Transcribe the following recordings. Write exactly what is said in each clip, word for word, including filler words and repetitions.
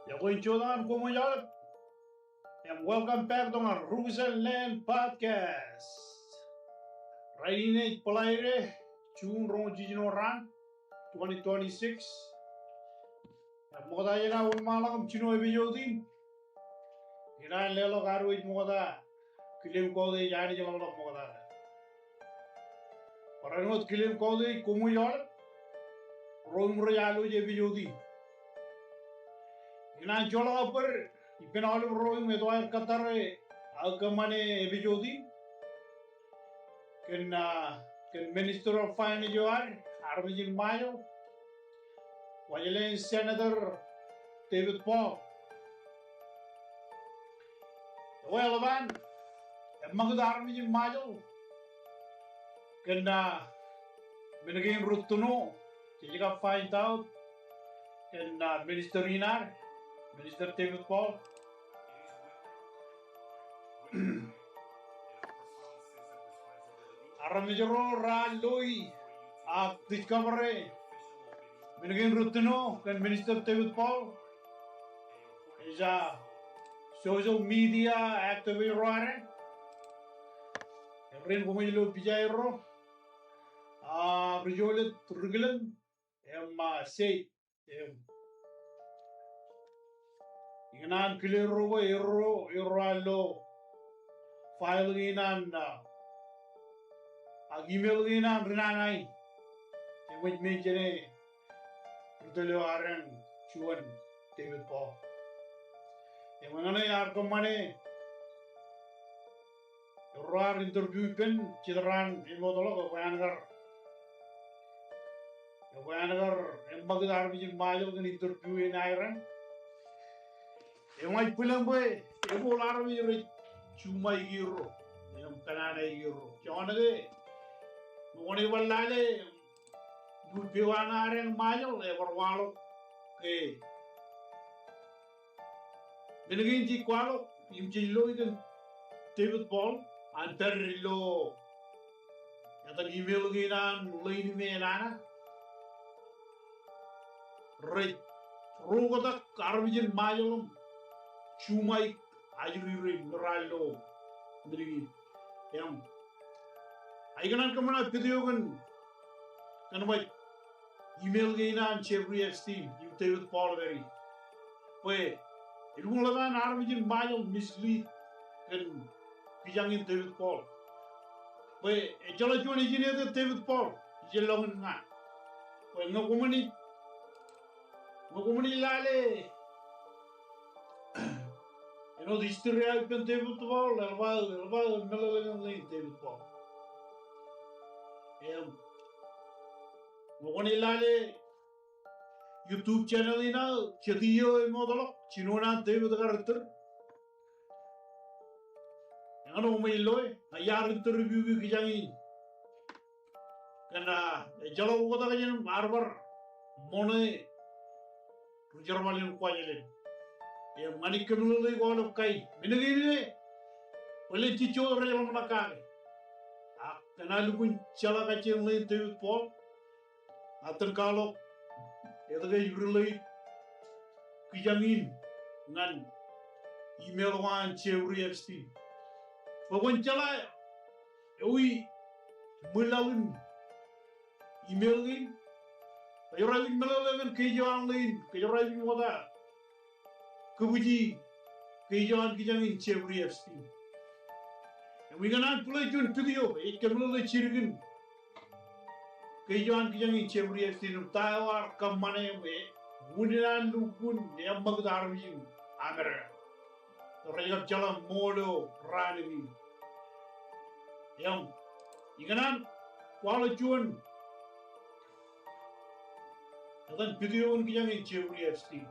Iọkwe in juon ḷọk ñan koṃij aolep. Im welcome back to our Rukisan Land Podcast. Rainin ej Bōḷaide, June roñoul jiljino raan, twenty twenty-six. Im ṃokta jān aō wōnṃaanḷọk im jino epizod in, ikōṇaan leḷọk ad wōj ṃokta Killium Kautiej Anij ḷọk ṃokta. Barāinwōt Killium Kautiej, koṃij aolep ro im rej alwōj epizod in. Ikōṇaan joḷọk aō bōd ippān aolep ro im etto aer kōttare aō kōṃṃane epizod in kōn, ah, kōn Minister of Finance eo ad, armej in Ṃajeḷ, Kuwajleen Senator David Paul. Ekwe, eḷap an eṃṃakūt armej in Ṃajeḷ kōn, ah, men kein rūttoṇo jej kab find out kōn, ah, minister in ad, Minister David Paul. Armej ro raar loi ak discover e men kein rūttoṇo kōn Minister David Paul. Ej social media activist ro ad. Errein koṃij lo pija erro, ah, Rijoled Riklen im, ah, Seth. Im ikōṇaan kile erro bwe erro, erro raar lo file kein an, ah, ak email kein an ri nana in. Eṃōj mention e ri tōl eo ad, juon David Paul. Im eñṇe ear kōṃṃane, erro raar interview ippān jet raan emootḷọk, ekwe an kar, ekwe an kar eṃṃakūt armej in Ṃajeḷ kōn interview in aer. Im ij bwilōñ bwe ebooḷ armej rej juṃae erro im kōṇaan erro. Jọọṇ ke ṃokta ij bar lale ilo pewa an ad Ṃajeḷ, ebar waḷọk ke men kein jej kwaḷọk im jej loi kōn David Paul an pād ilo etan email kein an ḷein me enana. Rej ro oktak armej in Ṃajeḷ im juṃae ajri rein me raar lo men kein. Im ikōṇaan kōṃṃan video kōn, kōn ṃōj email kein an Jeffrey Epstein im David Paul pād ie. Bwe elukkuun ḷap an armej in Ṃajeḷ mislead kōn kijañ in David Paul. Bwe ejjeḷọk juon ejin eo etan David Paul, ijellọkin ña. Bwe ñe koṃwin, ñe koṃwin lale āinwōt history eo ippān David Paul, eḷap aō, eḷap aō meḷeḷe kōn ḷein David Paul. Im ñe koṃwin lale YouTube channel in aō, jet iiō emootḷọk, Jinoin an David Karitter. Eñin eo ṃōj loe, ña iar interview e kijañ in. Kōn, ah, ejjeḷọk oktak jān im ear bar ṃoṇe ri jerbal in Kuwajleen. Im ña ij kōmeḷeḷeik aolep kain men kein, bwe len jejjo rej ḷōmṇak kake. Ak kōn aō lukkuun jeḷā kajjien ḷein David Paul, ña itōn kwaḷọk etke ej relate kijañ in ñan email ko an Jeffrey Epstein. Bwe kwōn jeḷā ewi ṃwilaḷ in email kein, kōjro aikuj meḷeḷe kōn kōj eo an ḷein, kōjro aikuj ṃokta kōbwiji kōj eo an kijañ in Jeffrey Epstein. Im ikōṇaan play juon video ej kōmeḷeḷe jidik in kōj eo an kijañ in Jeffrey Epstein im ta eo ear kōṃṃane im unin an lukkuun eṃṃakūt armej in America. Rej kab jeḷā ṃool eo raan in. Im ikōṇaan kwaḷọk juon etan video in kijañ in Jeffrey Epstein.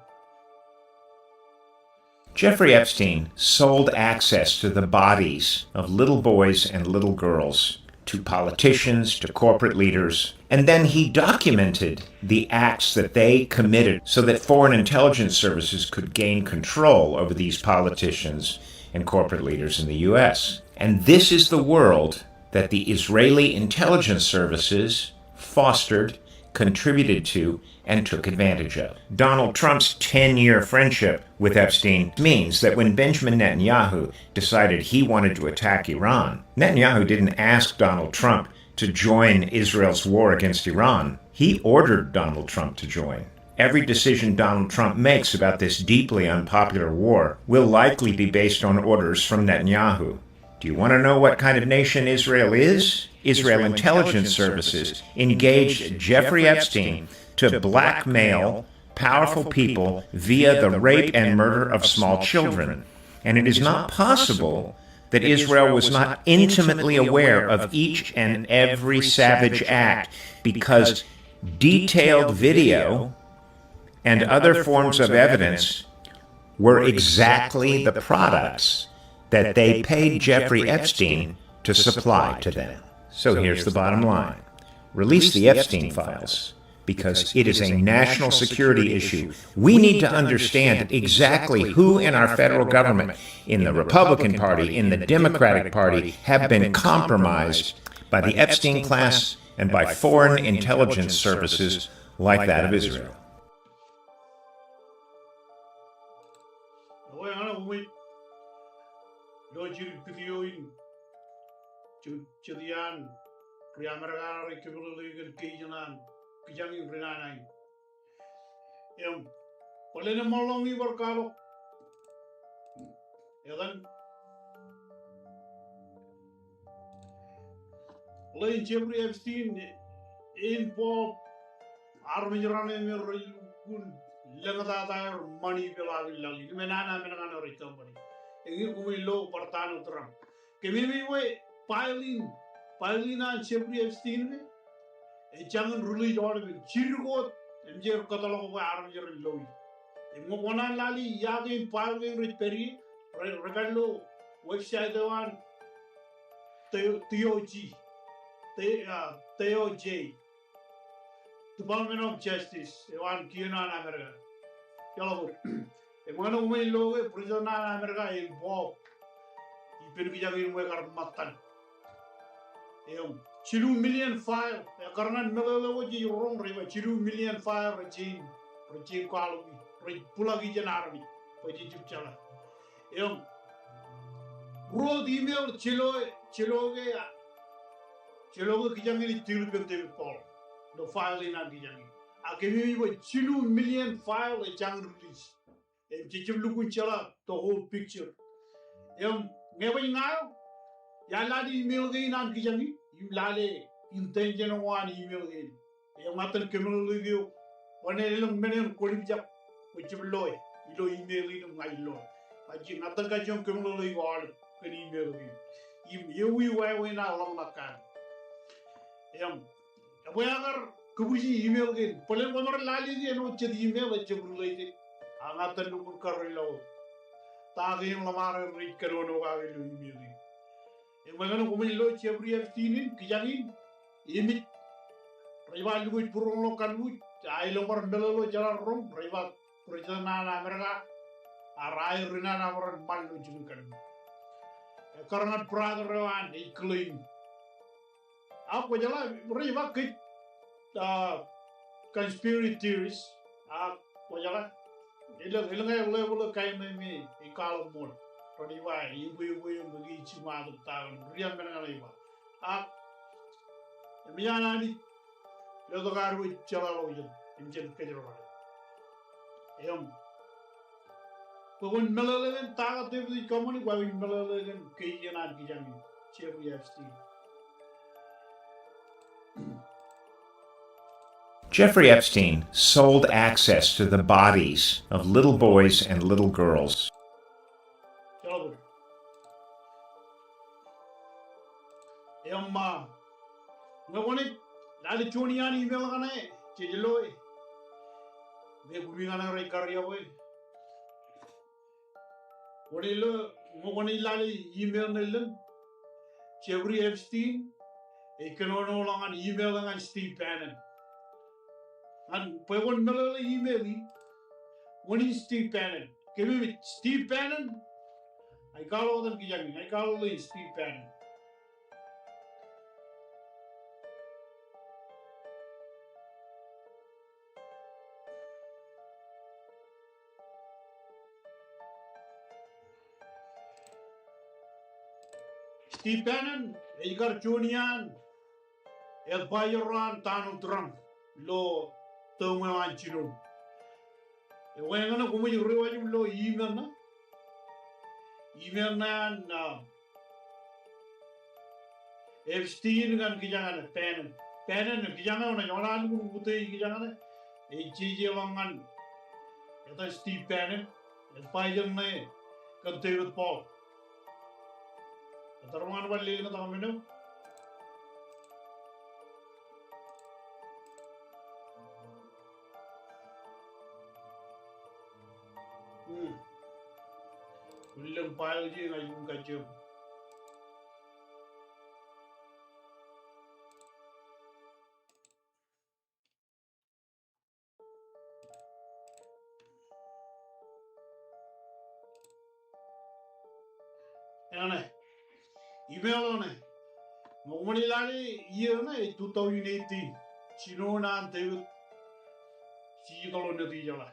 Jeffrey Epstein sold access to the bodies of little boys and little girls to politicians, to corporate leaders, and then he documented the acts that they committed so that foreign intelligence services could gain control over these politicians and corporate leaders in the U S. And this is the world that the Israeli intelligence services fostered contributed to, and took advantage of. Donald Trump's ten-year friendship with Epstein means that when Benjamin Netanyahu decided he wanted to attack Iran, Netanyahu didn't ask Donald Trump to join Israel's war against Iran. He ordered Donald Trump to join. Every decision Donald Trump makes about this deeply unpopular war will likely be based on orders from Netanyahu. Do you want to know what kind of nation Israel is? Israel intelligence services engaged Jeffrey Epstein to blackmail powerful people via the rape and murder of small children. And it is not possible that Israel was not intimately aware of each and every savage act, because detailed video and other forms of evidence were exactly the products that they paid Jeffrey Epstein to supply to them. So here's the bottom line. Release the Epstein files, because it is a national security issue. We need to understand exactly who in our federal government, in the Republican Party, in the Democratic Party, have been compromised by the Epstein class and by foreign intelligence services like that of Israel. Eo, eñṇe uṃwij ilo jidik video in, jet, jet iaan ri Amerika rej kōmeḷeḷe kōn kōj jān an kijañin ri nana in. Im, bōlen eṃṃanḷọk ñe bar kwaḷọk etan ḷein Jeffrey Epstein, e involve armej raṇe me rej lukkuun lōñtata er ṃani peḷaakin laḷ in, im enana men kaṇe rej tōpar. Eñin uṃwij lo bar Donald Trump. Kōmij bwe file in, file in an Jeffrey Epstein ke, ejjañin release aolep in. Jidik wōt, im ej kōtḷọk bwe armej ren lo e. Im ñe kwōnaaj lale ia kein file kein rej pād ie, re, rekar lo website eo an D-, DOJ, D-, ah, DOJ, Department of Justice, eo an kien an Amerika. Eḷap wōt. Im ñe eṇ uṃwij lo ke President an Amerika involve ippān kijañin ṃweo kar ṃōttan. Im jilu million file, ekkar ñan meḷeḷe ko jej roñ, rej ba jilu million file rej jañin, rej jañin kwaḷọki, rej bōḷaki jān armej bwe jej jab jeḷā. Im ruo email, jelo, jelo ke, jelo ke kijañin ej David Paul ilo file in an kijañin. Ak kōmij bwe jilu million file ejjañin release. Im jej jab lukkuun jeḷā the whole picture. Im ñe bwe ña eo, iar lale email kein an kijañin, im lale intention eo an email kein. Im ña itōn kōmeḷeḷeik eok, bwe en elōñ men eṇ kwōn jab, kwōn jab loe ilo email in im ña ij loe. Ak ña itōn kajjioñ kōmeḷeḷeik aolep kōn email kein. Im ewi wāween aō ḷōmṇak kaṇ. Im ebwe aō kar kōbwiji email kein. Bōlen kwōmaroñ lale ke āinwōt jet email ejjab related. Ak ña itōn lukkuun karreoḷọk ta kein ḷōṃaro rej kōnono kake ilo email in. Im ñe eṇ uṃwij lo Jeffrey Epstein in, kijañin, im ej, rej ba lukkuun būruoñḷọk kanniōk, a elōñ bar meḷeḷe jeḷā roñ, rej ba President an Amerika, ak aer ri nana bar ṃan ilo jikin kanniōk. Ekkar ñan brother eo an ej claim. Ak kwōjeḷā, rej ba kōj, ah, conspiracy theorist, ak kwōjeḷā, elōñ, elōñ aer level eo kain ṇe me ej kwaḷọk ṃool. Rej ba, ebwe, ebwe, ebwe, ke ej jiṃa tok ta kaṇ, ri-men kaṇe ej ba. Ak, eṃōj an Anij lotok ad wōj jeḷāḷọkjeṇ im jen kōjro ḷọk. Im bwe kwōn meḷeḷe kōn ta ko David ej kōṃṃani, kwōj meḷeḷe kōn kōj jān an kijañin Jeffrey Epstein. Jeffrey Epstein sold access to the bodies of little boys and little girls. Im, ah, ñe kwōnaaj lale juon iaan email kaṇe, jej loe. Im kumi kaṇe rej kariab e. Kwōnaaj lo, ñe kwōnaaj lale email ṇe ḷein Jeffrey Epstein, ej kōnono ḷọk ñan email ñan Steve Bannon. Ñan bwe kwōn meḷeḷe email in, wōn in Steve Bannon. Kōmij bwe Steve Bannon, ij kwaḷọk etan kijañin, ij kwaḷọk ḷein Steve Bannon. Steve Bannon ej kar juon iaan advisor eo an Donald Trump ilo tōm eo an jinoin. Eweeñe koṃij ri waj im lo email ṇe. Email ṇe an, ah, Epstein ñan kijañe ṇe Bannon. Bannon kijañe eo ṇe, eoon an lukkuun utiej kijañe ṇe. Ej jejeḷọk ñan etan Steve Bannon, advisor ṇe kōn David Paul. Etar ṃaan bar lelōñtak men eo. Hmm. Ullōñ file eo ña ij kajjioñ. Eñṇe. Email eo ṇe. Ñe koṃwin lale iiō ṇe, ej two thousand eighteen. Jinoin an David, jijet ḷọk netijeḷā.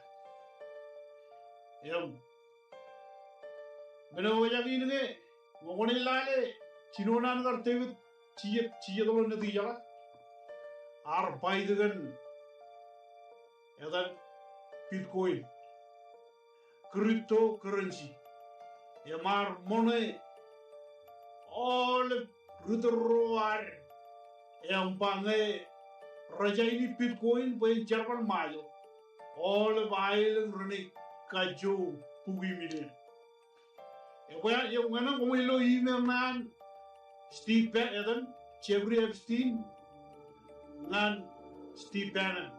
Im men eo ejjab in ñe, ñe koṃwin lale, jinoin an kar David jijet, jijet ḷọk netijeḷā, ear fight kōn etan Bitcoin, cryptocurrency. Im ear ṃoṇe aolep ri tōl ro ad, im ba ñe rej aini Bitcoin bwe en jerbal Ṃajeḷ, aolep aelōñ renaaj kajjo bukwi million. Ekwe, eñṇe koṃij lo email ṇe an Steve Ba-, etan, Jeffrey Epstein ñan Steve Bannon,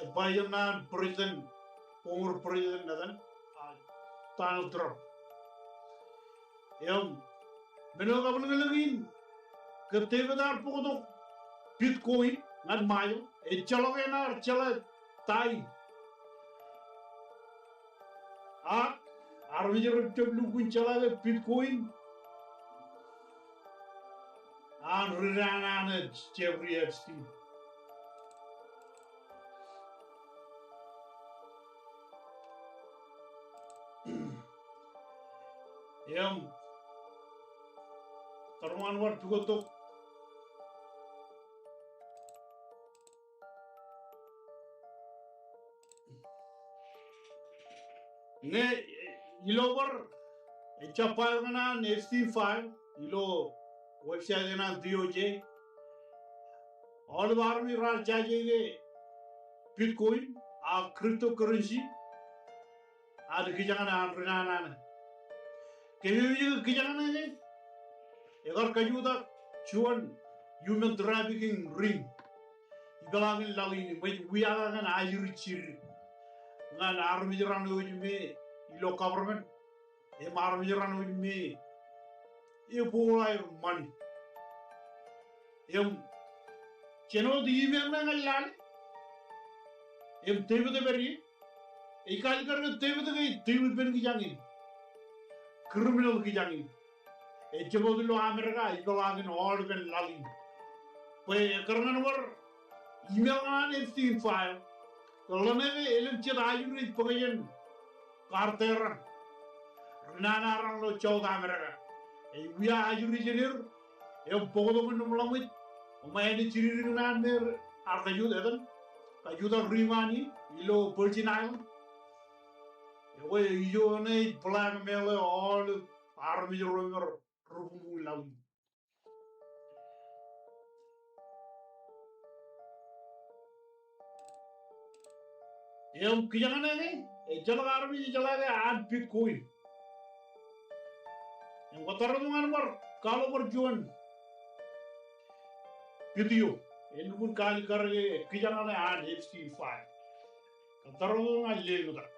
advisor ṇe an President, former President etan, ah, Donald Trump. Im men eo kab lōñlōñ in, ke David ear bōktok Bitcoin ñan Ṃajeḷ, ejjeḷọk eṇ ear jeḷā ta in. Ak armej rej jab lukkuun jeḷā ke Bitcoin an ri nana ṇe Jeffrey Epstein. Im etar ṃaan bar pukot tok. Ñe, eh, ilo bar, eh, ejjab file ñan an Epstein file ilo website eṇ an D O J. Aolep armej raar jaje ke Bitcoin ak cryptocurrency an kijañ ṇe an ri nana ṇe. Kōmij ke kijañ ṇe ñe ekar kajutak juon human trafficking ring ipeḷaakin laḷ in im ej wiaak ñan ajri jidik ñan armej raṇ eo ej me ilo government im armej raṇ eo ej me ebooḷ aer ṃani. Im jen wōt email ṇe ñan lale. Im David ej pād ie. Ej kaalikkar ke David ke ej David ippān kijañ in. Criminal kijañ in. Ejjab wōt ilo Amerika, ipeḷaakin aolepen laḷ in. Bwe ekkar ñan bar email ñan an Epstein file. Ke ḷeṇe ke elōñ jet ajri ej bōk jān cartel raṇ, ri nana raṇ ilo South America. Ej wia ajri jān er, im bōktok im ḷōmṇak ṃōj, im āne jidikdik naan me ear kajutak etan, kajutak ri iṃaan in ilo Virgin Island. Ekwe ijo ṇe ej blackmail e aolep armej ro im ri buñbuñ laḷ in. Im kijañ ṇe ñe, ejjeḷọk armej ejeḷā ke an Bitcoin. Im kōttar tok ñan bar kwaḷọk bar juon video. Elukkuun kaalikkar ke kijañ ṇe an Epstein file. Kōttar tok ñan lelōñtak.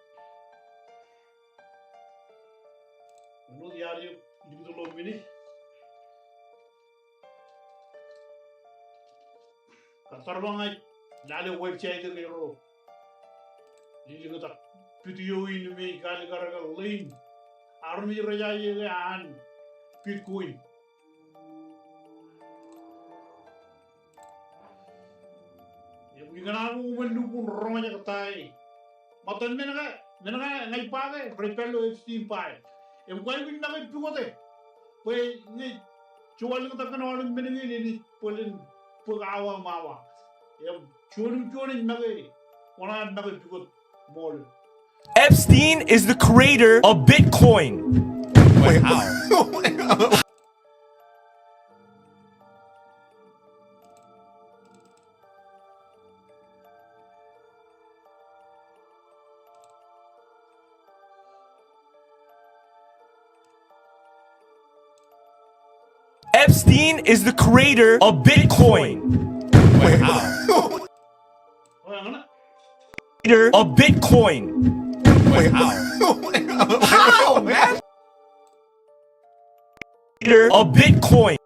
Āinwōt iar jab likūt ḷọk men e. Kōttar bar ña ij lale website eo ke ro lelōñtak video in me ej kaalikkar ke ḷein armej rej jaje ke an Bitcoin. Im ikōṇaan ṃōk ṃōk lukkuun roñjake ta e. Ṃōttan men ke, men ke ña ij ba ke rej pād ilo Epstein file. Im kwaikuj make pukote. Bwe ñe juon ḷōñtak kōn aolep men kein enaaj bōlen bōk awa im awa. Im juon im juon ej make, oṇāān make pukot ṃool. Epstein is the creator of Bitcoin. Wait, how? Epstein is the creator of Bitcoin. Wait, how? Creator of Bitcoin. Wait, how? How, man? Creator of Bitcoin.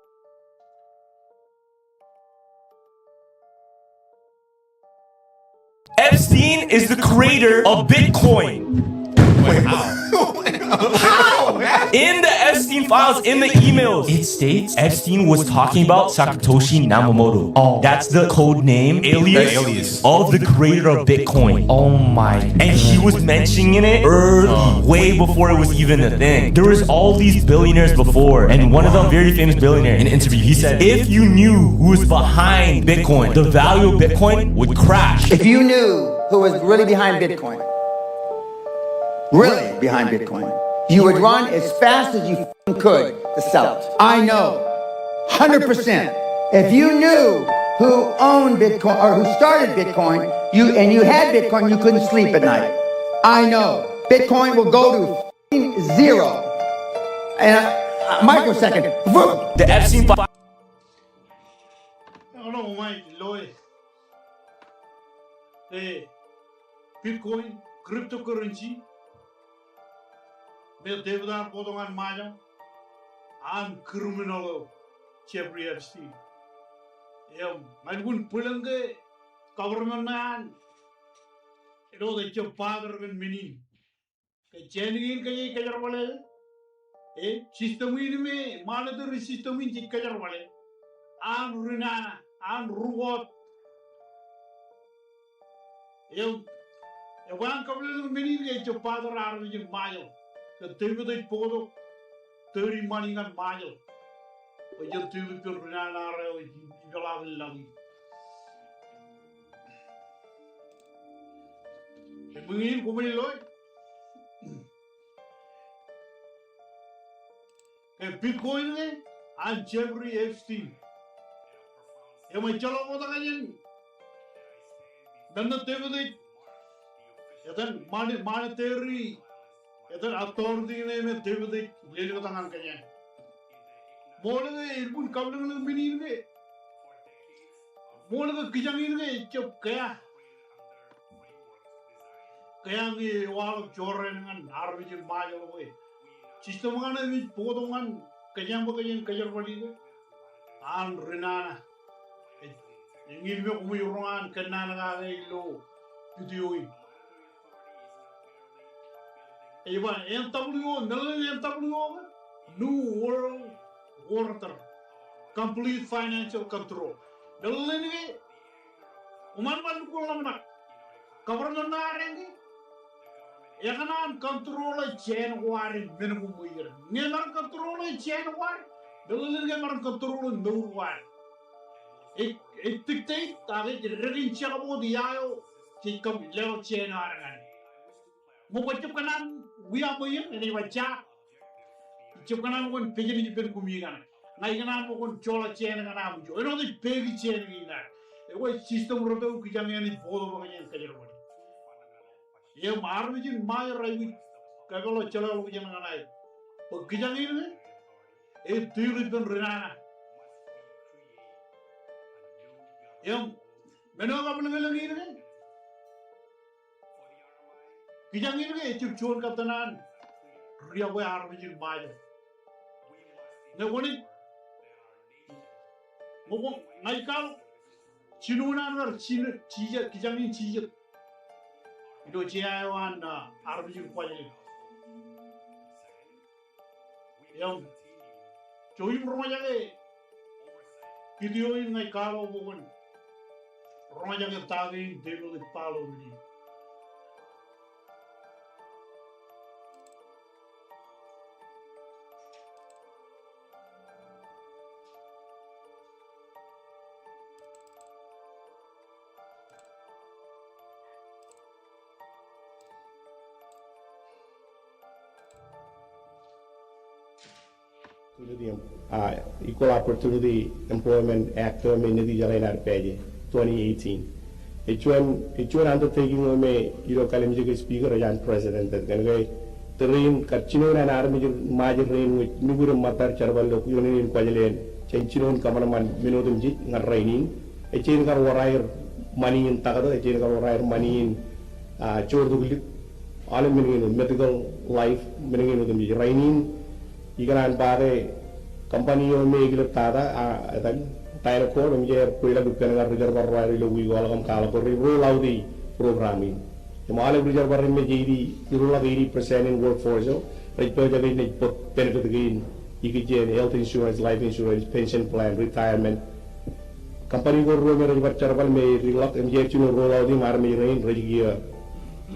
Epstein is the creator of Bitcoin. Wait, how? How, man? In the Epstein files, in the emails, it states Epstein was talking about Satoshi Nakamoto. Oh. That's the code name, alias, alias of the creator of Bitcoin. Oh my. And he was mentioning it early, oh, way before it was even a thing. There was all these billionaires before, and one of them, very famous billionaire, in an interview, he said, if you knew who was behind Bitcoin, the value of Bitcoin would crash. If you knew who was really behind Bitcoin, really behind Bitcoin, you would run as fast as you f-ing could to sell it. I know, hundred percent. If you knew who owned Bitcoin or who started Bitcoin, you, and you had Bitcoin, you couldn't sleep at night. I know. Bitcoin will go to f-ing zero in a, a microsecond. Vroom. The Epstein fi- Eo ṇe ṃae loe. E, Bitcoin, cryptocurrency, me David ear bōktok ñan Ṃajeḷ, an criminal eo Jeffrey Epstein. Im ña lukkuun bwilōñ ke government ṇe an, ilo ejjab bother kōn men in. Ke jān kein kōj ej kōjerbale, e, system in me monetary system in jej kōjerbale an ri nana, an ri kọọt. Im, e, bwe an kabwilōñlōñ men in ke ejjab bother armej in Ṃajeḷ. Ke David ej bōktok thirty ṃani ñan Ṃajeḷ. Bwe jen tilip ippān ri nana ro ej ipeḷaakin laki. Im eñin koṃij loe. Ke Bitcoin ke an Jeffrey Epstein. Im ejjeḷọk wōt kajin men ṇe David ej, etan, mani, monetary, etan, authority ṇe me David ej lelōñtak ñan kōjeañ. Ṃool ke elukkuun kabwilōñlōñ men in ke, ṃool ke kijañ in ke ejjab kea. Kea ñe ewaḷọk jorrāān ñan armej in Ṃajeḷ bwe system kaṇe ej bōktok ñan kōjeañ bwe kōjeañ kōjerbali ke an ri nana. E, eñin me koṃij roñ an kōnnaan kake ilo video in. Ej ba N W O, meḷeḷe in N W O ke New World Order, complete financial control. Meḷeḷe in ke, koṃ ar bar lukkuun ḷōmṇak. Government ṇe ad eñ ke, ekōṇaan control e jāān ko ad im men ko ṃweier. Ñe emaroñ control e jāān ko ad, meḷeḷe in ke emaroñ control e mour ko ad. Ej, ej dictate ak ej rekin jekbot ia eo jej kab leḷọk jāān eo ad ñan e. Ṃōk bwe ejjab kōṇaan wia ṃweier, enaaj ba ja. Ejjab kōṇaan ṃōk kōn business ippān koṃi kaṇe. Ña ikōṇaan ṃōk kōn joḷọk jāān kaṇe aṃ ijo. Āinwōt ej peki jāān kein ad. Ekwe system rot eo kijañ eṇ ej bōktok bwe kōjeañ kōjerbali. Im armej in Ṃajeḷ rej aikuj kōpeḷḷọk jeḷāḷọkjeṇ kaṇe bwe kijañ in ke ej tilip ippān ri nana. Im men eo kabwilōñlōñ in ke, kijañ in ke ejjab juon kōttan an ri-iọkwe armej in Ṃajeḷ. Ñe kwōnaaj, ñe kwōn, ña ij kwaḷọk jinoin an kar jijet, jijet, kijañ in jijet ilo jea eo an, ah, armej in Kuwajleen. Im, jouj im roñjake video in ña ij kwaḷọk bwe kwōn roñjake ta kein David ej ba ḷọk in. Opportunity, ah, Equal Opportunity Employment Act eo me Nitijeḷā in ear pāje twenty eighteen. Ej juon, ej juon undertaking eo me ilo kalimjeke Speaker ej unprecedented. Kōnke tōre in kar jinoin an armej rej Ṃajeḷ rein, ñe nukūd im ṃōttad jerbal ilo ioon in Kuwajleen jān jinoin kōṃanṃan men otemjej ñan rainin. Ej jañin kar wōr aer ṃani in taktō, ej jañin kar wōr aer ṃani in, ah, joortoklik, aolep men kein, medical, life, men kein otemjej. Rainin, ikōṇaan ba ke company eo me ekilep tata, ah, etan, Dynacorp, eṃōj aer kweilọk ippān ñan ri jerbal ro aer ilo wiik eo ḷọk im kwaḷọk bwe rej roll out e program in. Im aolep ri jerbal rein me ej eighty, iruḷọk eighty percent in workforce eo, rej pojak in naaj bōk benefit kein, ikijjien health insurance, life insurance, pension plan, retirement. Company ko ruo me rej bar jerbal me ej ḷọk, eṃōj aer jino roll out im armej rein rej kiiō,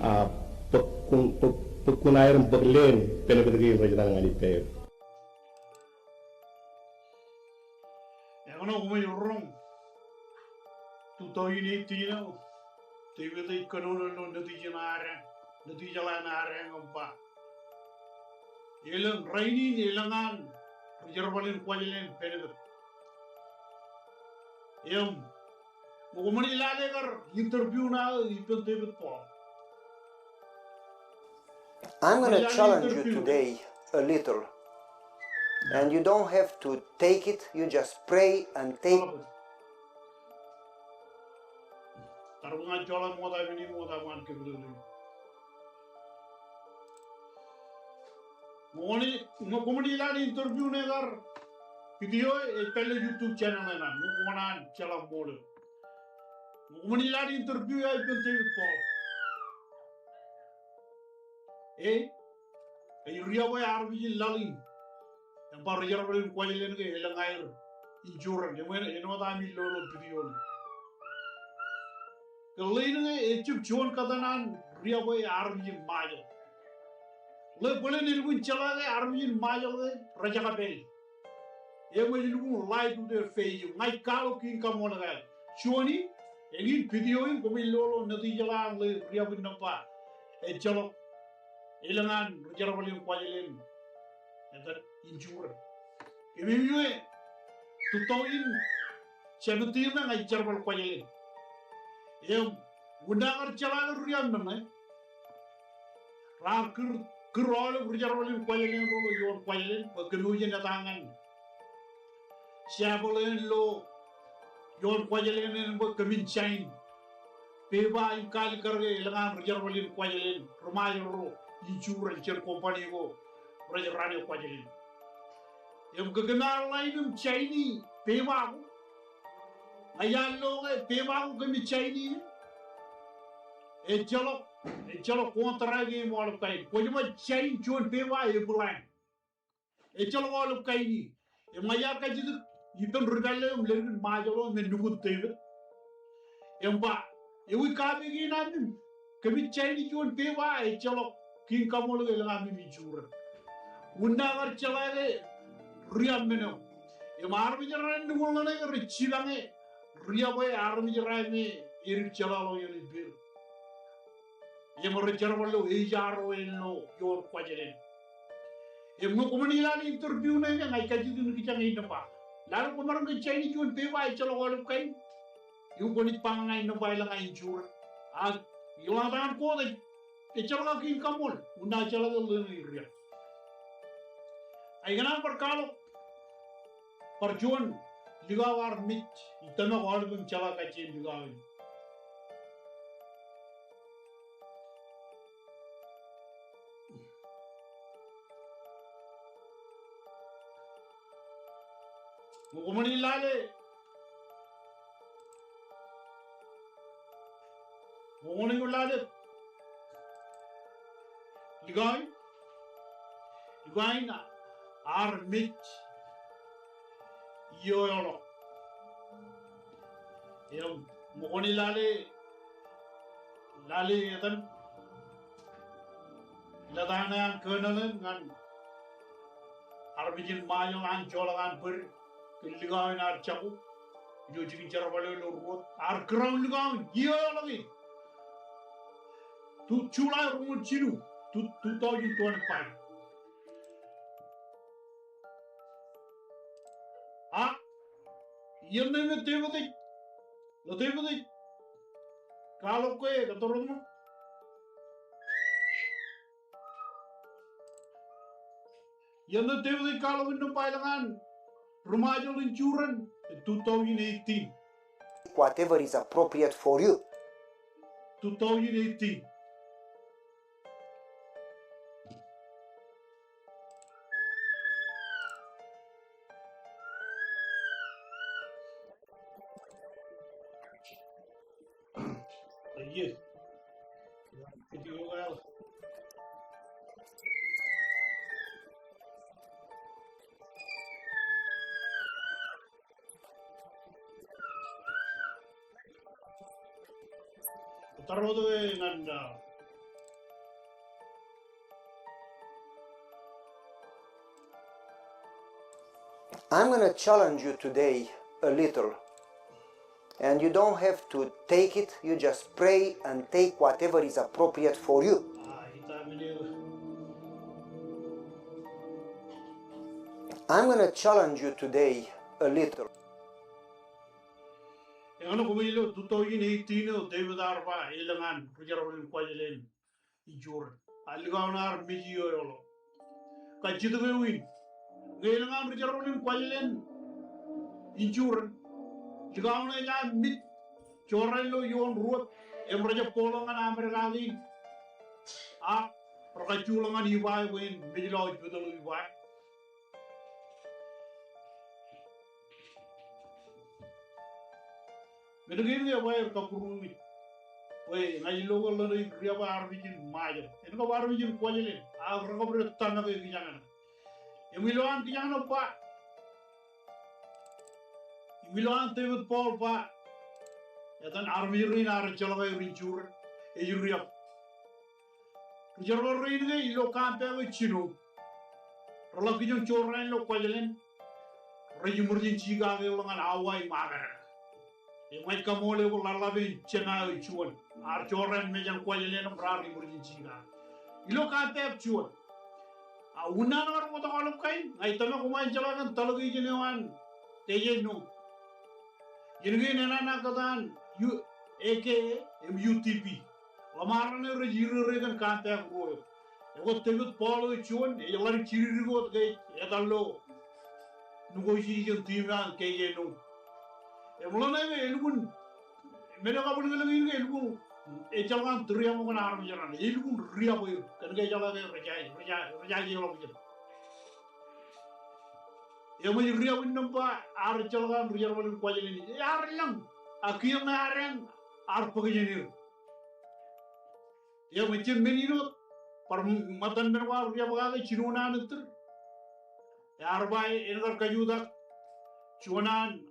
ah, bōk kuṇ, bōk, bōk kuṇaer im bōk leen benefit kein rej etal ñan ippāer. Ekōṇaan koṃij roñ two thousand eighteen eo, David ej kōnono ilo notij in adeañ, notij jeḷā in adeañ im ba, elōñ rainin, elōñ an ri jerbal in Kuwajleen benefit. Im ñe koṃwin lale kar interview ṇa ippān David Paul. I'm gonna challenge you today a little. And you don't have to take it, you just pray and take. Tar bar ña joḷọk ṃokta men in, ṃokta ṃaan kōpilōklōk. Ñe koṃwin, ñe koṃwin lale interview ṇe kar video ej pād ilo YouTube channel eṇ, ñe koṃwin jeḷā ṃool. Ñe koṃwin lale interview eo ippān David Paul. E, ej riab e armej in laḷ in. Im ba ri jerbal in Kuwajleen ke elōñ aer insurance. Im āinwōt ami lo ilo video ṇe. Ke ḷein ñe ejab juon kōttan an riab e armej in Ṃajeḷ. Ḷe bōlen elukkuun jeḷā ke armej in Ṃajeḷ ke rej kōpel. Im ej lukkuun lie to their face. Ña ij kwaḷọk kiiñ kaṃool kake. Juon in, eñin video in koṃij lo ilo notij jeḷā an ḷe riab in nōṃba. Ejjeḷọk elōñ an ri jerbal in Kuwajleen, etan, insurance. Im ilo two thousand seventeen ṇe ña ij jerbal Kuwajleen. Im wūnin kar jeḷā ke riab men ṇe, raar kūr, kūr aolep ri jerbal in Kuwajleen ro ilo ioon Kuwajleen bwe kōmwōj jen etal ñan Seabōḷ eṇ ilo ioon Kuwajleen eṇ bwe kōmin sign pepa in kaalikkar ke elōñ an ri jerbal in Kuwajleen, ri Ṃajeḷ ro, insurance jān company ko rej run e Kuwajleen. Im ke kōm ar ḷain im sign e pepa ko, ña iar lo ke pepa ko kōmij sign e, ejjeḷọk, ejjeḷọk contract e im aolep kain. Kwōj bar sign juon pepa e blank. Ejjeḷọk aolep kain e. Im ña iar kajjitōk ippān ri pālle eo im ledik in Ṃajeḷ eo me nukūd David. Im ba, ewi copy kein ami im? Kōmij sign juon pepa, ejjeḷọk kiiñ kaṃool ke elōñ ami im insurance. Wūnin kar jeḷā ke riab men eo. Im armej raṇ nukun ḷe ke rej jipañ e riab e armej raṇ me edik jeḷāḷọkjeṇ ippāer. Im rej jerbal ilo H R eo ilo ioon Kuwajleen. Im ñe koṃwin lale interview ṇe ke ña ij kajjitōk in kijañ e nōṃba. Lale koṃaroñ ke sign juon pepa ejjeḷọk aolep kain. Im kwōnaaj ba ñan e nōṃba elōñ aō insurance. Ak ilo etaṃ an court ej, ejjeḷọk aō kiiñ kaṃool. Wūnin jeḷā ke ḷein ej riab. Ak ikōṇaan bar kwaḷọk bar juon likao armej, ij tōmak aolep im jeḷā kajjien likao in. Ñe koṃwin lale, ñe koṃwin lale likao in, likao in armej iiō eo ḷọk. Im ñe koṃwin lale, lale etan, lōta ṇe an kōnōṇō in ñan armej in Ṃajeḷ an joḷọk an bōd kōn likao in ear jako ilo jikin jerbal eo ilo ruo, ear kūr aō likao in iiō eo ḷọk in. July roñoul jilu, two, two thousand twenty-five. Iien ṇe me Devid ej, ṇe Devid ej kwaḷọk ke kōttar tok ṇe. Iien ṇe Devid ej kwaḷọk innām ba elōñ an ri-Ṃajeḷ in juren, two thousand eighteen. Whatever is appropriate for you. Two thousand eighteen. Yes. Kōttar tok ñan, uh, I'm gonna challenge you today a little. And you don't have to take it, you just pray and take whatever is appropriate for you. I'm gonna challenge you today a little. Eñin koṃij lo two thousand eighteen eo Devid ear ba elōñ an ri-jerbal in Kuwajleen in juren. A likaoṇe ear mej ioeoḷọk. Kajjitōk eo in, ñe elōñ an ri-jerbal in Kuwajleen in juren, likaoṇe ej mej jorrāān ilo ioon ruwōt im rejjab bōkḷọk ñan Amerika kein. Ak rekajjuḷọk ñan Ibae bwe en mej lọjilọk Ibae. Men kein ke ej ba aer kabbūruumi. Bwe ña ij lo ke ḷōṇe ej riab armej in Ṃajeḷ. En kab armej in Kuwajleen. Ak rekab rej tōmak e kijañe ṇe. Im ilo an kijañe ṇe ba, im ilo an Devid Paul ba, etan armej rein ear ejjeḷọk aer in juren, ej riab. Ri-jerbal rein ke ilo campaign eo jinoin, reḷak kijoñ jorrāān ilo Kuwajleen, rej emergency kake ḷọk ñan Hawaii im Amerika. Im ña ij kaṃool bwe ḷaḷḷap in jeṇa eo juon. Ear jorrāān mej an Kuwajleen im raar emergency kake. Ilo campaign eo juon. A unin an kar bōktok aolep kain, ña ij tōmak koṃij jeḷā kōn delegation eo an K J Noon. Iien kein enana kōtaan U-, A K A im U T P. Ḷōṃaro ṇe rej irere kōn campaign ruo eo. Ekwe Devid Paul eo juon, ej ḷaddik jidikdik wōt ke ej etal ilo negotiation team eo an K J Noon. Im ḷōṇe ke elukkuun, men eo kabwilōñlōñ in ke elukkuun, ejjeḷọk an tūriaṃokwe armej raṇe, elukkuun riab er, kōnke ejjeḷọk ke rej, rej, rej, rej ḷọk ijin. Im ej riab innām ba, ear ejjeḷọk an ri-jerbal in Kuwajleen in. Ear lōñ, a kiiō ñe ear eñ, ear bōk jān er. Im ejjab men in wōt, bar ṃōttan men ko ear riab kake jinoin an ettōr. Ear ba en kar kajutak juon an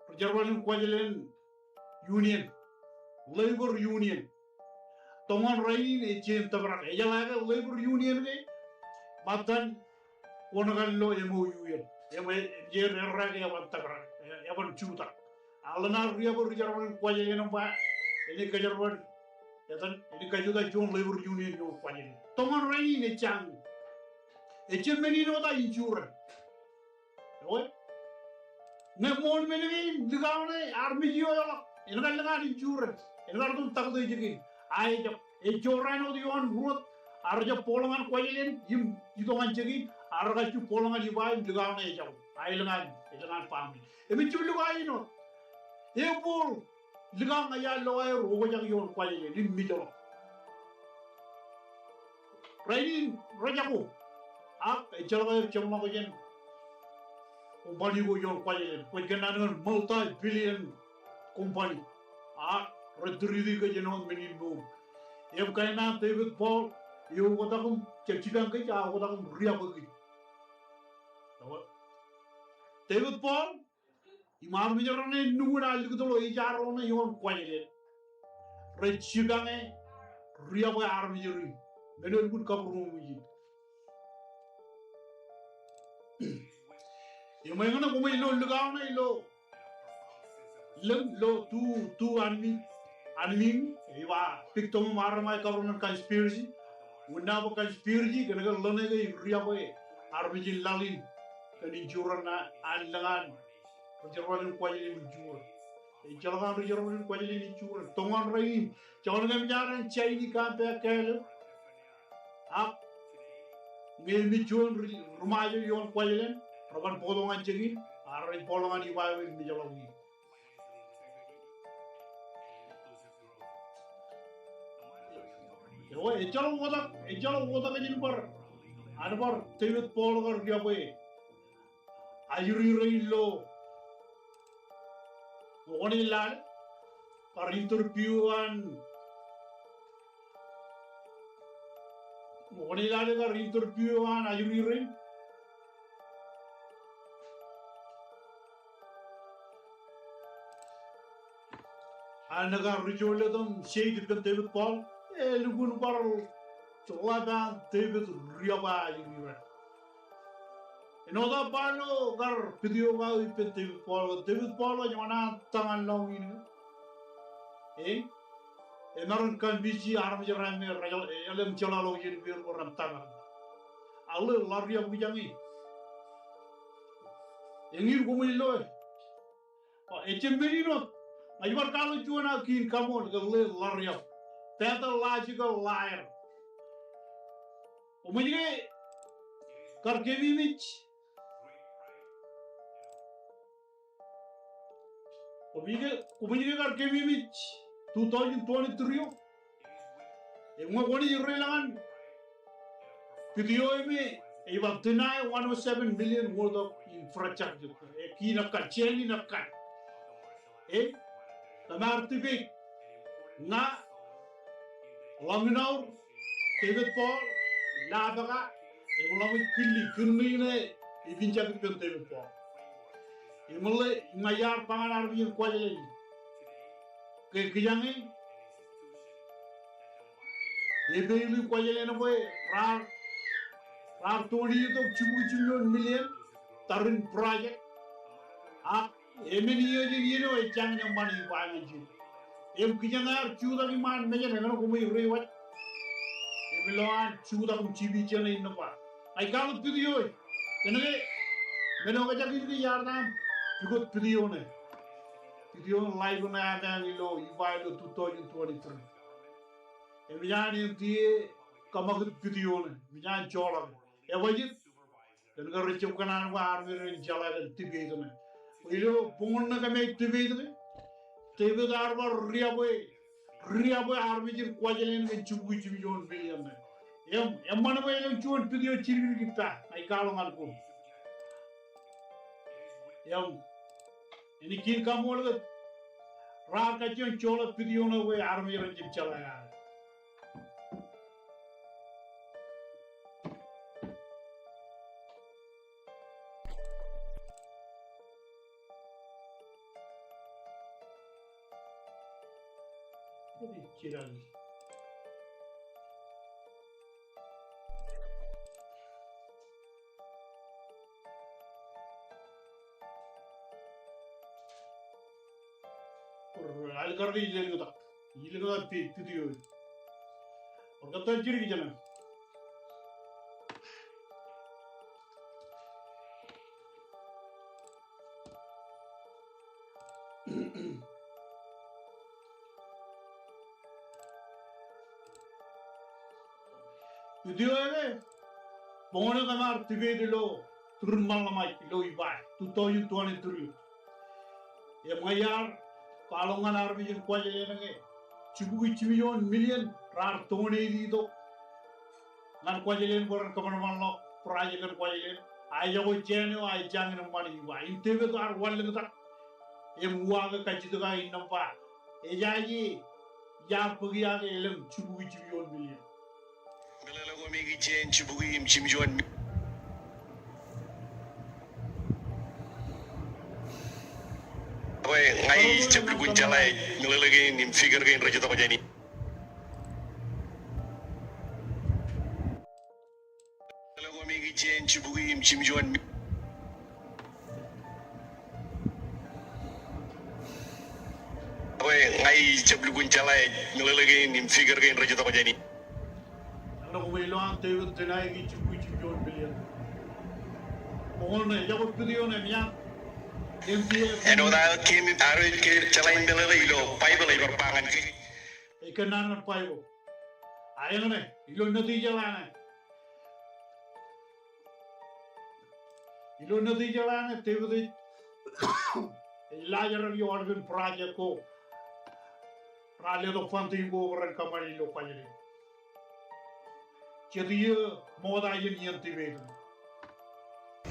ri-jerbal in Kuwajleen union, labor union. Toñan rainin ej jañin tōprak. Ejeḷā ke labor union ke ṃōttan kwōn kar lo M O U in. Im ej, ej errā ke eban tōprak, e, eban jutak. A ḷōṇa riab ri-jerbal in Kuwajleen im ba, enaaj kajerbal, etan, enaaj kajutak juon labor union ioon Kuwajleen. Toñan rainin ej jañin. Ejjab men in wōt aō insurance. Ewe? Ñe ṃool men kein, likaoṇe ear mej ioeḷọk. En kar lōñ an insurance. En kar itok im taktō ijin. A ejab. Ej jorrāān wōt ioon ruwōt. Ear jab bōkḷọk ñan Kuwajleen im itok ñan jikin. Ear kajju bōkḷọk ñan Ibae im likaoṇe ejab. A elōñ an, elōñ an baaṃle. Im ejjab lukkuun wōt. Ebooḷ. Likaoṇ ña iar lo aer okjak ioon Kuwajleen in mejḷọk. Rainin rejako. Ak ejjeḷọk aer jeṃḷọk jān company ko ioon Kuwajleen. Kwōj kōnnaan kōn multi-billion company. Ak rej tūriti kōj āinwōt men in mour. Im kain an Devid Paul, eoktak im jab jipañ kōj, a oktak im riab kōj. Devid Paul, im armej raṇe nukun ear likūt ḷọk H R O ṇe ioon Kuwajleen. Rej jipañ e riab armej rein. Men eo elukkuun kabūroṃōj in. Im eñin koṃij lo likaoṇe ilo, lōñ lo tu, tu anmiiñ, anmiiñ, ej ba biktoṃ im armej government conspiracy. Unin aō conspiracy, kōnke ḷōṇe ke ej riab armej in laḷ in kōn insurance an lōñ an Ri jerbal in Kuwajleen ej juon. Ejjeḷọk an ri jerbal in Kuwajleen ej juon. Toñoul rainin, joñan kōmij ar en Jaini Kampā Kālōb. Ak ñe emej juon ri, ri Ṃajeḷ ioon Kuwajleen, reban bōktok ñan jikin, ak rej bōktok ñan Ibae eo ej mejeḷọk ie. Eo, ejjeḷọk oktak, ejjeḷọk oktak ijin bar, an bar David Paul kar riab bwe ajri rein ilo ṃokwane lale kar interview an, ṃokwane lale kar interview an ajri rein. Ak ñe kar ri jolōt im state ippān David Paul, elukkuun bar ḷap an David riab eo ajri ro. Āinwōt aō ba ilo kar video ko aō ippān David Paul, David Paul ej oṇāān tañ ñan lọñiin in. E? Emaroñ convince armej ro me rej, elōñ jeḷāḷọkjeṇ ippāer bwe ren tañ. Ak ḷe ḷariab kijañe. Eñin koṃij lo e. O, ejjab men in wōt. Ña ij bar kwaḷọk juon aō kiin kaṃool ke ḷe ḷariab. Pathological liar. Koṃij ke kar keememej. Koṃij ke, koṃij ke kar keememej two thousand twenty-three eo. Im ñe kwōnaaj reiḷọk ñan video eo me ej ba deny one oh seven million worth of infrastructure. E kiin ekkar, jān in ekkar. E, kōm ar debate. Ña, ḷōmṇak, David Paul, Labaka, im ḷōmṇak Kili, Kili ṇe, ej pinjak ippān David Paul. Im ḷe, ña iar ba ñan armej in Kuwajleen. Ke kijañe, epeili Kuwajleen bwe raar, raar twenty tok jibukwi jimjuon million, tarrin project. Ak Emān iiō jān iien eo ejjañin eṃṃan Ibae ñan jino. Im kijeṇ ear jutak iṃaan mejān, ekōṇaan koṃij reiwaj. Im ilo an jutak im jipi jeṇe innām ba, ña ij kwaḷọk video e. Kōnke men eo kōjak in ke iar ṇa im pukot video ṇe. Video ṇe live ṇe ear ilo Ibae ilo two thousand twenty-three. Im ij an āindein kōṃakūt video ṇe. Im ij an joḷọk. Ebajeet? Kōn ke rej jab kōṇaan bwe armej ren jeḷā kōn debate ṇe. Ilo boñōn ṇe kōmij debate ṇe, David ear bar riab e, riab e armej in Kuwajleen kōn jibukwi jimjuon million ṇe. Im, eṃṃan bwe elōñ juon video jidikdik ippa, ña ij kwaḷọk ñan koṃ. Im, enaaj kiin kaṃool ke raar kajjioñ joḷọk video ṇe bwe armej ren jab jeḷā. Alikkar ke ij lelōñtak. Ij lelōñtak video. Bar kōttar jidik jeṇe. Video eo ke, boñōn eo kōm ar debate ilo Turin Ṃaḷḷaṃ ilo Ibae, two thousand twenty-three. Im ña iar kwaḷọk ñan armej in Kuwajleen ke, jibukwi jimjuon million raar donate tok ñan Kuwajleen bwe ren kōṃanṃanḷọk project in Kuwajleen. A ejako jān eo a ejjañin eṃṃan Ibae. Im David ear wanlōñtak. Im uwaak e kajjitōk aō innām ba, ejaje, iar bōk ia ke elōñ jibukwi jimjuon million. Meḷeḷe ko me ikijjien jibukwi im jimjuon mi-, bwe ña ij jab lukkuun jeḷā meḷeḷe kein im figure kein rej itok jān in. Meḷeḷe ko me ikijjien jibukwi im jimjuon mi-, bwe ña ij jab lukkuun jeḷā meḷeḷe kein im figure kein rej itok jān in. Ñan ḷọk ilo an David deny e ke jibukwi jimjuon million. Boñōn ṇe, ejako video ṇe, im ij an Āinwōt aō kein, aō kein jeḷā in meḷeḷe ilo Baibōḷ ej bar ba ñan kōj. Ej kōnnaan ñan Baibōḷ. A eñṇe, ilo Nitijeḷā ṇe. Ilo Nitijeḷā ṇe, Devid ej, ej laajrak eo aolepen project ko raar letok funding ko bwe ren kōṃṃane ilo budget in. Jet iiō ṃokta jān iien debate in.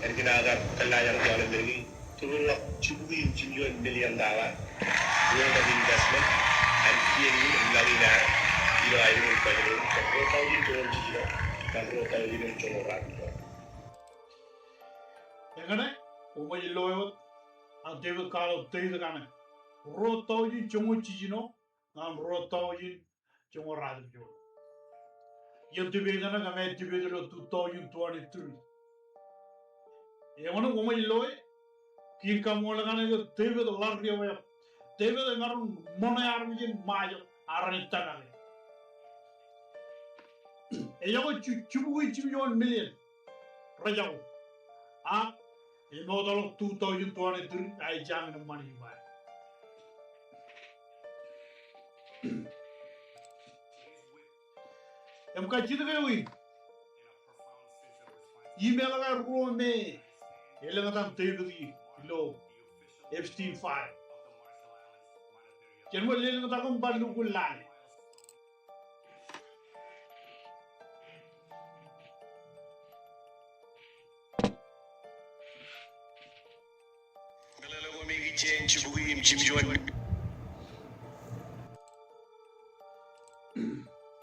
Ālikin aō kar kōllaajrak eo aolepen men kein, tōpar ḷọk jibukwi im jimjuon million dollar, ruo tok investment, an kien in im laḷ in ad, ilo aer in budget in, kōn ruo taujin joñoul jiljino, kōn ruo taujin im joñoul ruo. Eñṇe, koṃij lo wōt, an Devid kwaḷọk date kaṇe. Ruo taujin joñoul jiljino, ñan ruo taujin joñoul ruatimjuon. Iien debate ṇe kōmij debate ilo two thousand twenty-three. Eñṇe koṃij loe, kiin kaṃool kaṇe ke Devid ḷadik eo eo. Devid emaroñ ṃoṇe armej in Ṃajeḷ, ak ren tōmak e. Ejako ju-, jibukwi jimjuon million. Rejako. Ak, ej ṃokta ḷọk two thousand twenty-three, a ej jañin eṃṃan eo ba. Im kajjitōk eo in. Email ko ruo me elōñtak Devid ilo Epstein file. Jen bar lelōñtak im bar lukkuun lale. Meḷeḷe ko me ikijjien jibukwi im jimjuon.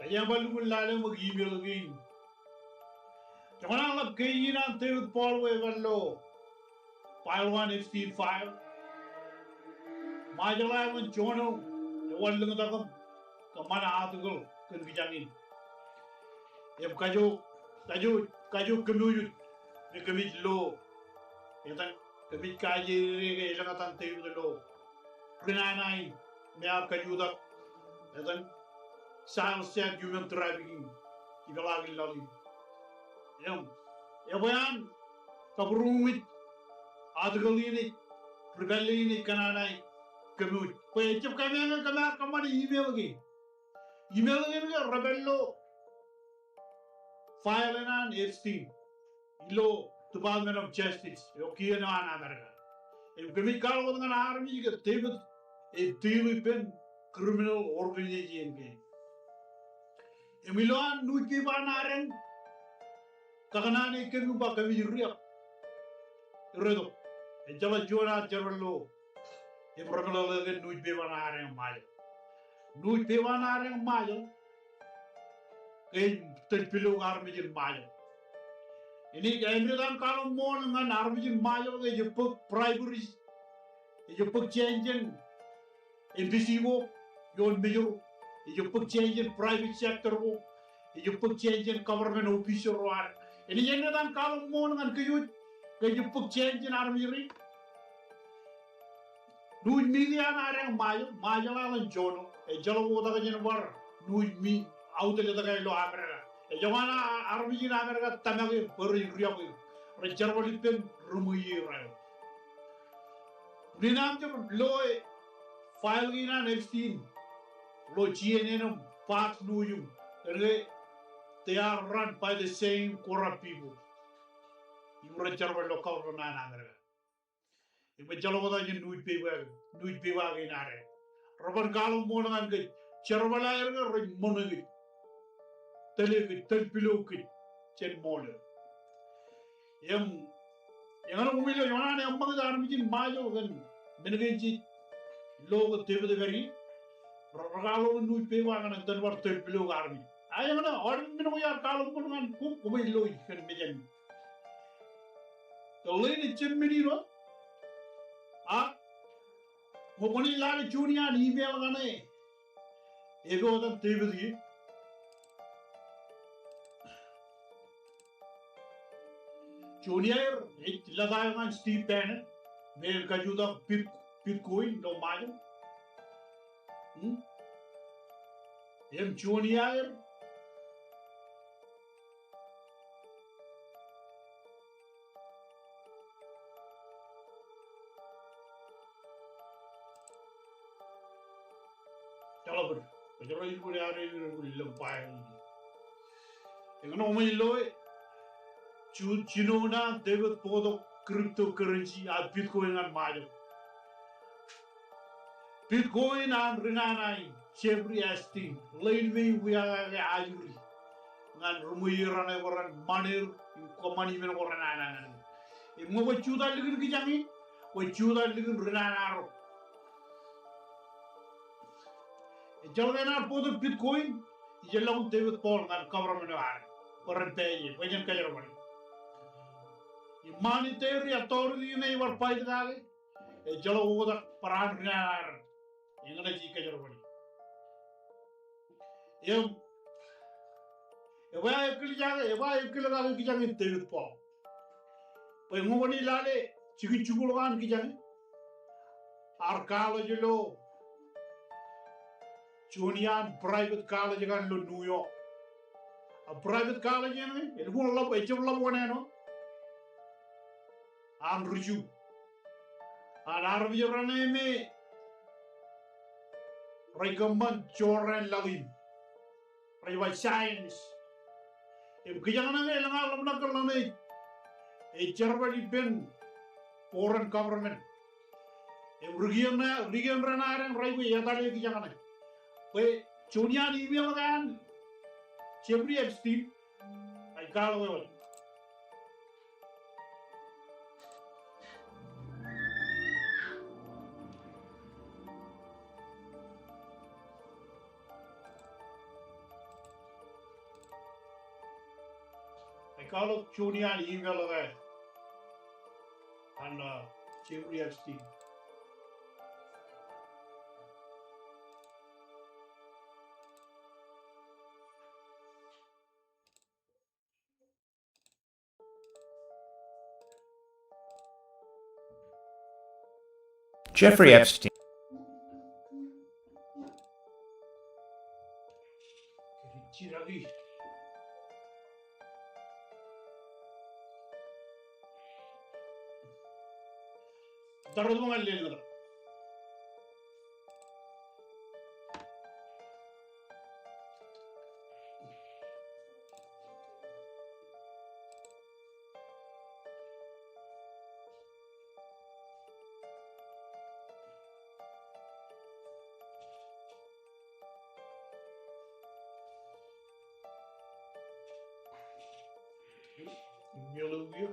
Ej bar lukkuun lale ṃōk email kein. Joñan aō ḷap kein an Devid Paul eo ebar lo file eo an Epstein file. Ṃajeḷ aelōñ journal eo ewōr lōñtak im kōṃṃan article kōn kijak in. Im kajook, kajook, kajook kōmwōj me kōmij lo. Etan kōmij kajeje ke elōñtak Devid lo ri nana in me ear kajutak. Etan child sex human trafficking, ipeḷaakin laḷ in. Im, ebwe an kabūroṃōj article in ej, ri pālle in ej kōnaan ṇe kōmwōj. Bwe ejjab kōmeañ kōm ar kōṃṃane email kein. Email kein ke rej pād ilo file in an Epstein ilo Department of Justice, eo kiiō ṇe an America. Im kōmij kwaḷọk wōt ñan armej ke Devid ej deal ippān criminal organization kein. Im ilo an newspaper an Adeñ, kakōṇaan e kōm im ba kōmij riab. Iretok. Ejjeḷọk juon ad jerbal lo im rej meḷeḷe kōn newspaper an Adeñ Ṃajeḷ. Newspaper an Adeñ Ṃajeḷ ke ej tōl pilo armej in Ṃajeḷ. Eñin ej etan column ṃool ñan armej in Ṃajeḷ ke ejjab bōk bribery, ejjab bōk jān jān embassy ko ioon Mājro, ejjab bōk jān jān private sector ko, ejjab bōk jān jān government official ro ad. Eñin ej etan column ṃool ñan kōj wōj ke ejjab bōk jān jān armej rein. News media an Adeñ Ṃajeḷ, Ṃajeḷ Aelōñ Journal, ejjeḷọk oktak jān bar news me-, outlet ko ilo America. Ejjeḷọk an armej in America tōmak e bwe rej riab e. Rej jerbal ippān ri ṃweiie ro. Unin aṃ jab loe file kein an Epstein ilo C N N im Fox News im, kōnke they are run by the same corrupt people. Im rej jerbal ilo government an America. Im ejjeḷọk oktak jān newspaper, newspaper kein ad. Rej ban column ṃool ñan kōj, jerbal aer ke rej ṃoṇe kōj, tōle kōj, tōl pilo kōj jān ṃool eo. Im, eñin koṃij lo, joñan an eṃṃakūt armej in Ṃajeḷ kōn men kein jej lo ke Devid ej pād ie. Rej, rej column newspaper ñan etan bar tōl pilo armej. A eñin, aolep men ko iar column ṃool ñan koṃ, koṃij lo kōn mejān. Eḷap ijjab men in wōt. A, ṃōk kwōnaaj lale juon iaan email kaṇe. Epād etan Devid ie. Juon iaer ej lōta eo ñan Steve Bannon, me ej kajutak Bit-, Bitcoin ilo Ṃajeḷ. Hmm? Im juon iaer, Jeḷā bōd, kōjro ej bōd, ear ej bōd lōñ ba eo. Eñin eo ṃōj loe, ju-, jino naan David bōktok cryptocurrency, a Bitcoin ñan Ṃajeḷ. Bitcoin an ri nana in, Jeffrey Epstein, ḷein me ej wiakake ajri ñan ri ṃweiie raṇe bwe ren ṃan er im kōṃṃani men ko renana ñan er. Im ñe kwōj jutak likin kijañin, kwōj jutak likin ri nana ro. Ejjeḷọk enaaj bōktok Bitcoin, ijellọkin David Paul ñan government eo ad bwe ren pād ie, bwe jen kōjerbale. Im monetary authority in ej bar fight kake, ejjeḷọk oktak barāinwōt ri nana ad. Eñin ej kōjerbale. Im, ebwe aō ekkilkake, ebwe aō ekkilkake kijañin David Paul. Bwe ñe kwōnaaj lale jikin jikuuḷ ko an kijañe, ear kwaḷọk ilo juon iaan private college ko an ilo New York. A private college eṇ, eḷap, ejjab ḷap wōṇāān eo an ri Ju. An armej raṇe me rej kōṃṃan jorrāān laḷ in, rej ba science. Im kijañe eḷaññe ḷōmṇak kōn ḷōmṇak, ej jerbal ippān foreign government. Im ri kien, ri kien raṇe eṇ rej aikuj etale kijañe bwe juon iaan email ko an Jeffrey Epstein ej kwaḷọk eoon. Ej kwaḷọk juon iaan email ko an, uh, Jeffrey Epstein. Jeffrey Epstein. Email eo.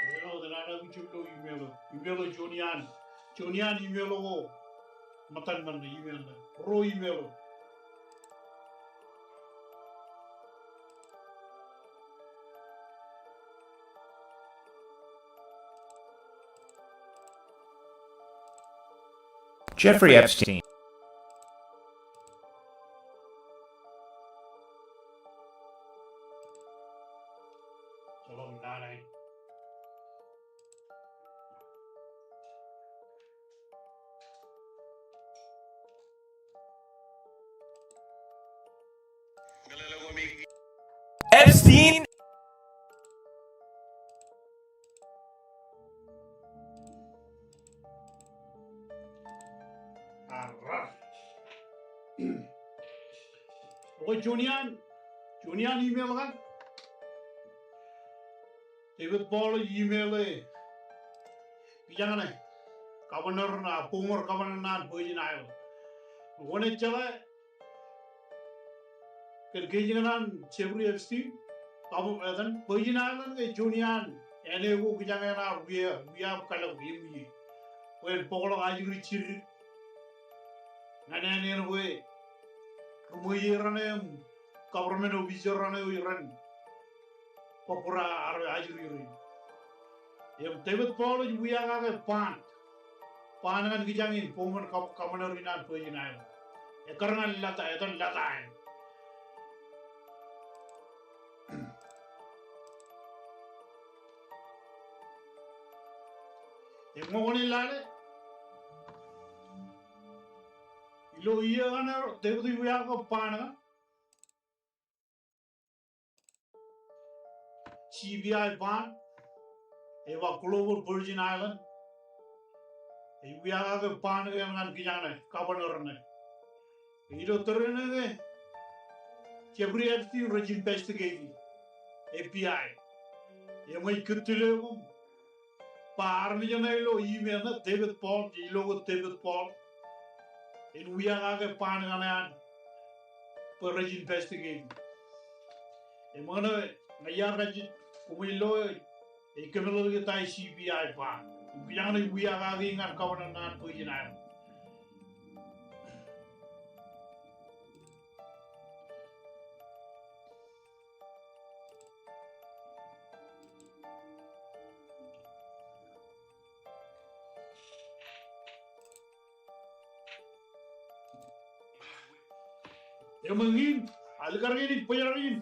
Email eo, enaaj jab lo email eo. Email eo juon iaan. Juon iaan email eo ko ṃōttan ṃōn ṇe, email ṇe. Ro email eo. Jeffrey Epstein. Epstein. All right. Okay, juon iaan, juon iaan email kaṇ. David Paul ej email e kijañe governor, a, former governor ṇe an Virgin Island. Kwōnaaj jeḷā kōn kōj ñan Jeffrey Epstein, kab etan, Virgin Island ke juon iaan āne ko kijañe enaaj wia, wia kōḷḷọk im ie. Bwe en bōkḷọk ajri jiddik ñan āne eṇ bwe ri ṃweiie raṇe im government official raṇe eo ren bōk bōd ad ajri ro. Im David Paul ej wiakake bond. Bond ñan kijañe in former gov-, governor in an Virgin Island. Ekkar ñan lata, etan lata eo. Eñoul in lale. Ilo iiō kaṇe Devid ej wiaak kab baan kaṇ, C B I baan, ej ba Global Virgin Island, ej wiaak kake baan kein ñan kijak ṇe, governor ṇe. Ilo tōre ṇe ke Jeffrey Epstein rej investigate, F B I. Im ej kūttile koṃ ba armej ṇe ilo email ṇe, David Paul, ilo ke David Paul, en wiaak kake baan kaṇe an bwe rej investigate. Im ñe, ñe iar rej, koṃij lo, ej kōmeḷeḷe ke ta eo C B I baan. Im kijak ṇe ej wiaak kake ñan governor ṇe an Virgin Island. Eṃōj in, alikkar kein ej bōjrak in.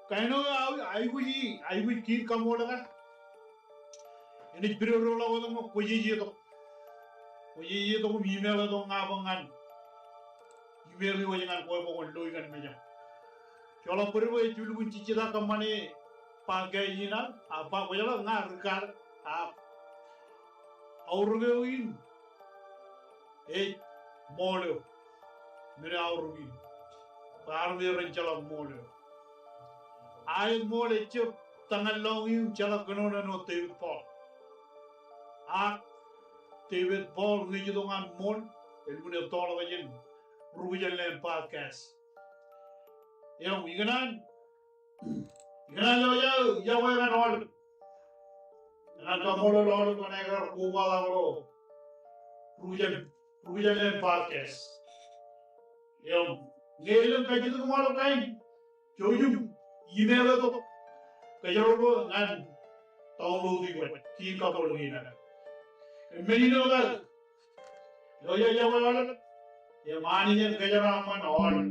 Kain eo aikuj, aikuj kein kaṃool kake. Enaaj pidodoḷọk wōt ñe kwōjeje tok. Kwōjeje tok im email e tok ña bwe ñan email eo ej ñan kwe bwe kwōn lo ikōn mejaṃ. Joḷọk bōd bwe ej lukkuun jejjet aō kōṃṃane podcast in ad, a ba kwōjeḷā ña ri kaal, a aorōk eo in ej ṃool eo. Men eo aorōk in. Bwe armej ren jeḷā ṃool eo. A ej ṃool ejjab tōñal lọñiiō im jeḷā kōnono āinwōt David Paul. Ak David Paul ñe ej itok ñan ṃool, elukkuun ettoḷọk jān Rukjān Land Podcast. Im ikōṇaan, ikōṇaan eo iọkwe ñan aolep. Ñan kaṃṃoolol aolep ñan aer kobaḷọk ilo Rukjān, Rukjān Land Podcast. Im ñe elōñ kajjitōk ṃaḷo kain, jouj im email e tok kōjro bwe ñan download e wōt kein kaṃṃoolol kein ad. Im men in eo kake, ilo iọkwe aolep, im Anij en kōjeraaṃṃan aolep.